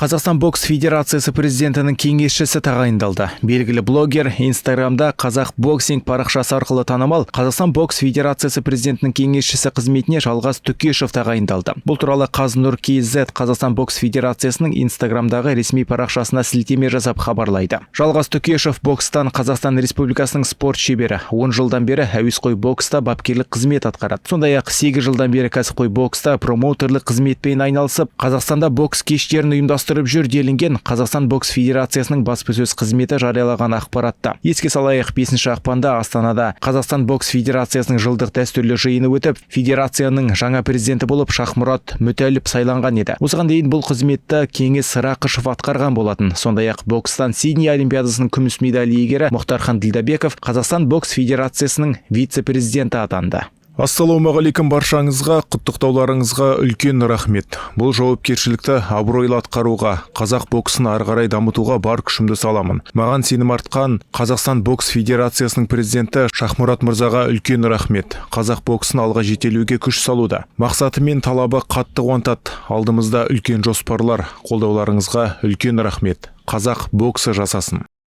Қазақстан бокс федерациясы президентінің кеңесшісі тағайындалды. Белгілі блогер, Инстаграмда «Қазақ боксинг» парақшасы арқылы танымал Қазақстан бокс федерациясы президентінің кеңесшісі қызметіне Жалғас Түкешев тағайындалды. Бұл туралы Қазнұр KZ Қазақстан бокс федерациясының Инстаграмдағы ресми парақшасына сілтеме жасап хабарлайды. Жалғас Түкешев — бокстан Қазақстан Республикасының спорт шебері. 10 жылдан бері әуесқой бокста бапкерлік қызмет атқарады. Сондай-ақ 8 жылдан бері кәсіпқой бокста промоутерлік қызметпен айналысып, Қазақстанда бокс кештерін ұйымдастырып жүр, делінген Қазақстан бокс федерациясының баспасөз қызметі жариялаған ақпаратта. Еске салайық, 5 ақпанда Астанада Қазақстан бокс федерациясының жылдық дәстүрлі жиыны өтіп, федерацияның жаңа президенті болып Шахмұрат Мүтәліп сайланған еді. Осыған дейін бұл қызметті Кеңес Рақышев атқарған болатын. Сондай-ақ бокстан Сидней олимпиадасының күміс медаль иегері Мұхтархан Ділдәбеков Қазақстан бокс федерациясының вице-президенті атанды. Ассалаумағалейкум баршаңызға! Құттықтауларыңызға үлкен рахмет. Бұл жауапкершілікті абыройлы атқаруға, қазақ боксын ары қарай дамытуға бар күшімді саламын. Маған сенім артқан Қазақстан бокс федерациясының президенті Шахмұрат мырзаға үлкен рахмет. Қазақ боксын алға жетелеуге күш салуда. Мақсаты мен талабы қатты қуантады. Алдымызда үлкен жоспарлар. Қолдауларыңызға үлкен рахмет. Қазақ боксы жасасын!